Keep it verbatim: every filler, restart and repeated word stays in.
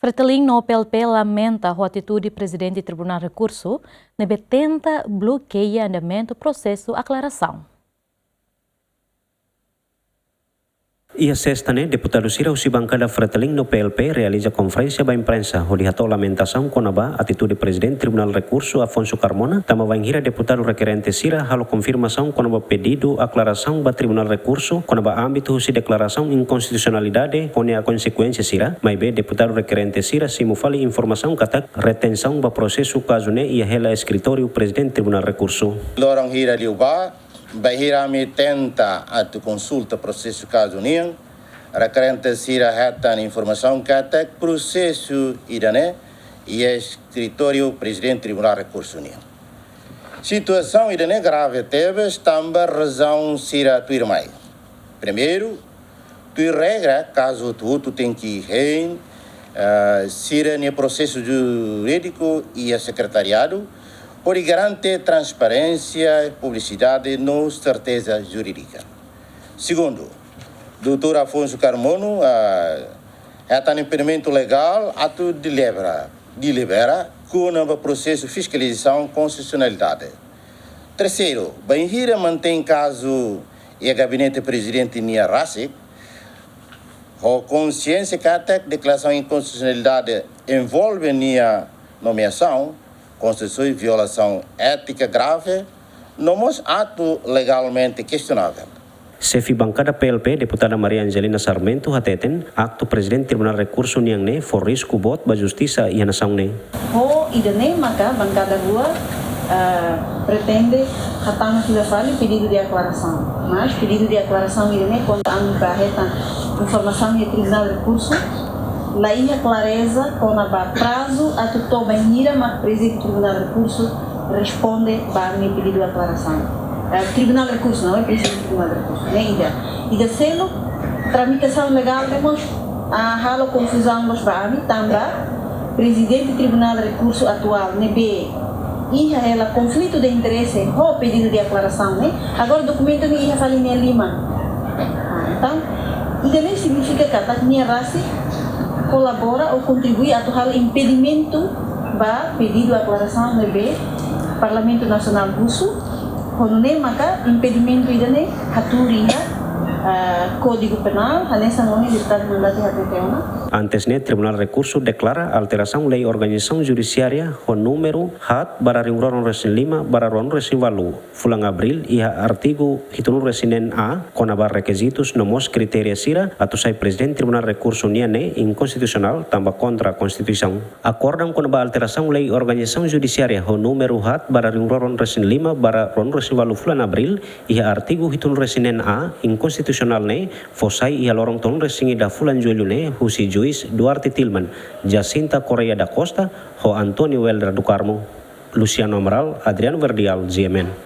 Fretilin no P L P lamenta ho atitude Prezidente Tribunál Rekursu ne'ebé tenta blokeia andamentu prosesu aklarasaun. Iha sesta ne'e, deputadu sira husi bankada Fretilin no P L P realiza konferénsia ba imprensa hodi hato'o lamentasaun kona-ba atitude Prezidente Tribunál Rekursu Afonso Carmona, tanba bainhira deputadu rekerente sira halo konfirmasaun kona-ba pedidu aklarasaun ba Tribunál Rekursu kona-ba ámbitu husi deklarasaun inkonstitusionalidade ho nia konsekuénsia sira, maibé deputadu rekerente sira simu fali informasaun katak retensaun ba prosesu kazu ne'e iha hela eskritóriu Prezidente Tribunál Rekursu. Loron hira liubá, bainhira ami tenta atu konsulta prosesu kazu nian, rekerente sira hetan informasaun katak prosesu ida-ne'e iha eskritóriu Prezidente Tribunál Rekursu nian. Situasaun ida-ne'e grave tebes tanba razaun sira tuirmai. Primeiru, tuir regra, kazu hotu-hotu tenke hein, eh, sira-nia prosesu jurídiku iha sekretariadu, hodi garante transparénsia, publisidade no serteza jurídika. Segundu, doutór Afonso Carmona, ah, hetan impedimentu legál atu delibera, delibera kona-ba prosesu fiskalizasaun konstitusionalidade. Terseiru, bainhira mantein kazu iha gabinete prezidente nian rasik, ho konsiénsia katak deklarasaun inkonstitusionalidade envolve nia nomeasaun, konstitui violasaun étika grave, no mós atu legalmente kestionavel. Xefe bankada P L P, deputada Maria Angelina Sarmento, hateten, aktu Prezidente Tribunál Rekursu nian ne'e fó risku boot ba justisa iha nasaun ne'e. Ho ida-ne'e maka bankada rua, ah, pretende hatama fila fali pedidu de aklarasaun. Mas pedidu de aklarasaun ida-ne'e, kuandu ami bá hetan informasaun iha Tribunál Rekursu, la iha klareza kona-ba prazu atu to'o bainhira mak Prezidente Tribunál Rekursu responde ba ami pedidu aklarasaun. Eh, Tribunál Rekursu, não é Prezidente Tribunál Rekursu, ne'e ida. Ida seluk, tramitasaun legál ne'e mós, ah, halo konfuzaun loos ba ami, tanba Prezidente Tribunál Rekursu atuál ne'ebé iha hela konflitu de interese ho pedidu de aklarasaun ne'e, agora dokumentu ne'e iha fali nia liman. Ah, entaun, ida-ne'e signifika katak nia rasik kolabora ou kontribui atu halo impedimentu ba pedidu aklarasaun ne'ebé Parlamentu Nasionál husu, ho nune'e maka impedimentu ida-ne'e hatuur iha, ah, Kódigu Penál, hanesan ohin deputadu Mandati hatete ona. Antes ne'e, Tribunál Rekursu deklara alterasaun lei organizasaun judisiária ho númeru haat barra rihun rua ruanulu resin lima barra ruanulu resin ualu, fulan Abríl, iha artigu hitunulu resin neen A, kona-ba rekizitus no mós kritéria sira atu sai Prezidente Tribunál Rekursu nian ne'e inkonstitusionál tanba kontra Konstituisaun. Akordaun kona-ba alterasaun lei organizasaun judisiária ho númeru haat barra rihun rua ruanulu resin lima barra ruanulu resin ualu fulan Abríl, iha artigu hitunulu resin neen A, inkonstitusionál ne'e fó sai iha loron tolunulu resin ida fulan Jullu ne'e husi juís Duarte Tilman, Jacinta Correia da Costa, ho António Welder do Carmo. Luciano Amaral, Adriano Verdial, G M N.